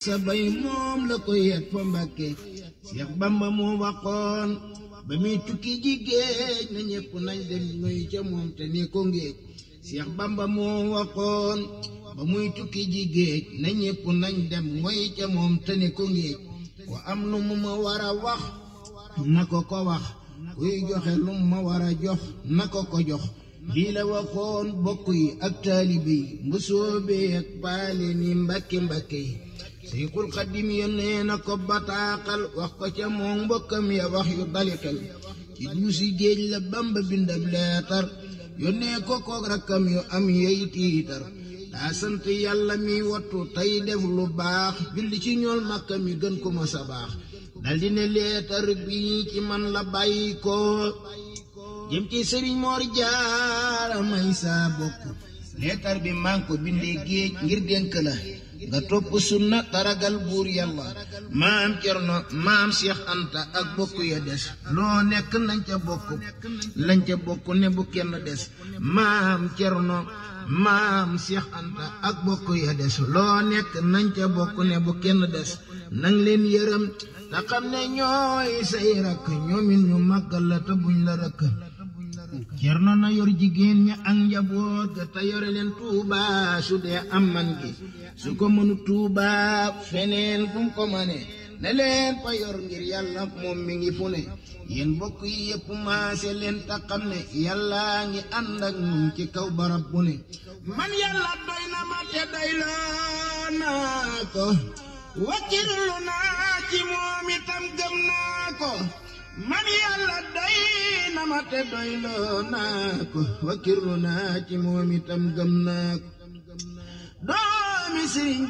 sabay moom la ko yet fa Mbàkke Seex Bamba moo waxoon ba muy tukki ji géej na ñépp nañ dem ngoy ca moom te ni ko ngéej Seex Bamba moo waxoon ba muy tukki ji géej na ñépp nañ dem ngoy ca moom te ni ko ngéej ko am lu mu ma war a wax na ko ko wax kuy joxe lu mu ma war a jox na ko ko jox lii la waxoon bokk yi ak taalibe yi mbusoobe ak paale ni Mbàkke Mbàkke yi Seexul Xadim yónnee na ko bataaxal wax ko ca moom mbokkam ya wax yu dali xel ci duusi géej la Bamba bindab leetar yónnee ko kook rakkam yu am yey tiitar daa sant yàlla mi wattu tey def lu baax julli ci ñool Makka mi gën ko ma sa baax daldi ne leetar bi ci man la bàyyi ko jëm ci Sëriñ Moor Jaara may saa bokk leetar bi man ko bindee géej ngir dénk la nga topp sunna taragal buur yàlla maam Cerno maam Seex Anta ak bokk ya des loo nekk nañ ca bokk lañ ca bokk ne bu kenn des maam Cerno maam Seex Anta ak bokk ya des loo nekk nañ ca bokk ne bu kenn des nang leen yërëm te xam ne ñooy say rakk ñoomin ñu màggal la te buñ la rëkk Cerno na yor jigéen ña ak njaboot ga te yore leen Tuuba su dee am man gi su ko mënu Tuuba feneen fu mu ko mane ne leen fa yor ngir yàlla moom mi ngi fu ne yéen bokk yi yépp maase leen ta xam ne yàlla ngi ànd ak ñun ci kaw barab bu ne man yàlla doy na ma te doyloo naa ko wakkirlu naa ci moom itam gëm naa ko man yàlla doy na ma te doyloo naa ko wakkirlu naa ci moom itam gëm naa ko doomi Sëriñ